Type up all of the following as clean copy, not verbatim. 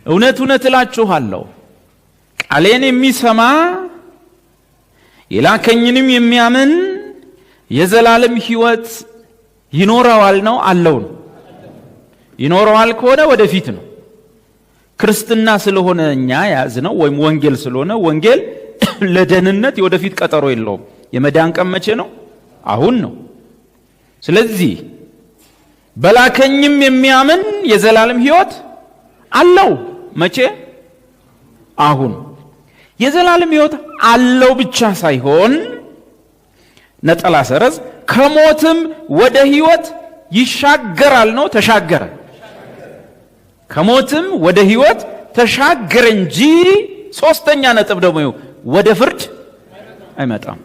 እውነት እውነት እላችኋለሁ ቃሌን የሚሰማ የላከኝንም የሚያምን የዘላለም ሕይወት ይኖረዋል ነው አለው ነው። ይኖረዋል ከሆነ ወደፊት ነው። ክርስትና ስለሆነ እኛ የያዝነው ወይም ወንጌል ስለሆነ ወንጌል ለደህንነት የወደፊት ቀጠሮ የለውም። የመዳን ቀን መቼ ነው? አሁን ነው። ስለዚህ በላከኝም የሚያምን የዘላለም ሕይወት አለው። መቼ? አሁን። የዘላለም ሕይወት አለው ብቻ ሳይሆን ነጠላ ሰረዝ ከሞትም ወደ ሕይወት ይሻገራል ነው። ተሻገረ። ከሞትም ወደ ሕይወት ተሻገረ እንጂ ሶስተኛ ነጥብ ደግሞ ወደ ፍርድ አይመጣም።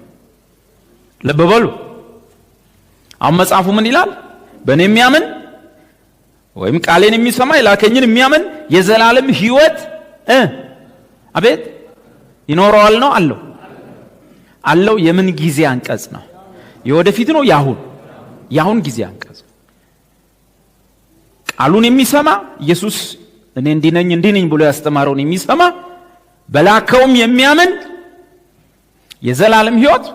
ልብ በሉ። አሁን መጽሐፉ ምን ይላል? በእኔ የሚያምን ወይም ቃሌን የሚሰማ የላከኝን የሚያምን የዘላለም ሕይወት አቤት ይኖረዋል ነው አለው። አለው የምን ጊዜ አንቀጽ ነው? የወደፊት ነው? የአሁን የአሁን ጊዜ አንቀጽ። ቃሉን የሚሰማ ኢየሱስ እኔ እንዲህ ነኝ እንዲህ ነኝ ብሎ ያስተማረውን የሚሰማ በላከውም የሚያምን የዘላለም ሕይወት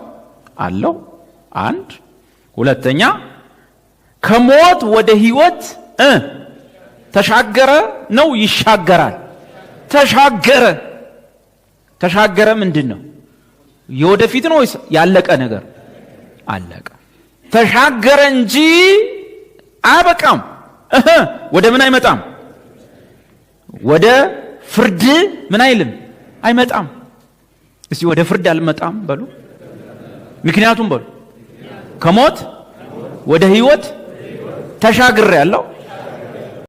አለው። አንድ ሁለተኛ ከሞት ወደ ሕይወት ተሻገረ ነው ይሻገራል። ተሻገረ። ተሻገረ ምንድን ነው? የወደፊት ነው ወይስ ያለቀ ነገር? አለቀ። ተሻገረ እንጂ አያበቃም። ወደ ምን አይመጣም? ወደ ፍርድ ምን አይልም? አይመጣም። እስቲ ወደ ፍርድ አልመጣም በሉ። ምክንያቱም በሉ ከሞት ወደ ሕይወት ተሻግሬ ያለው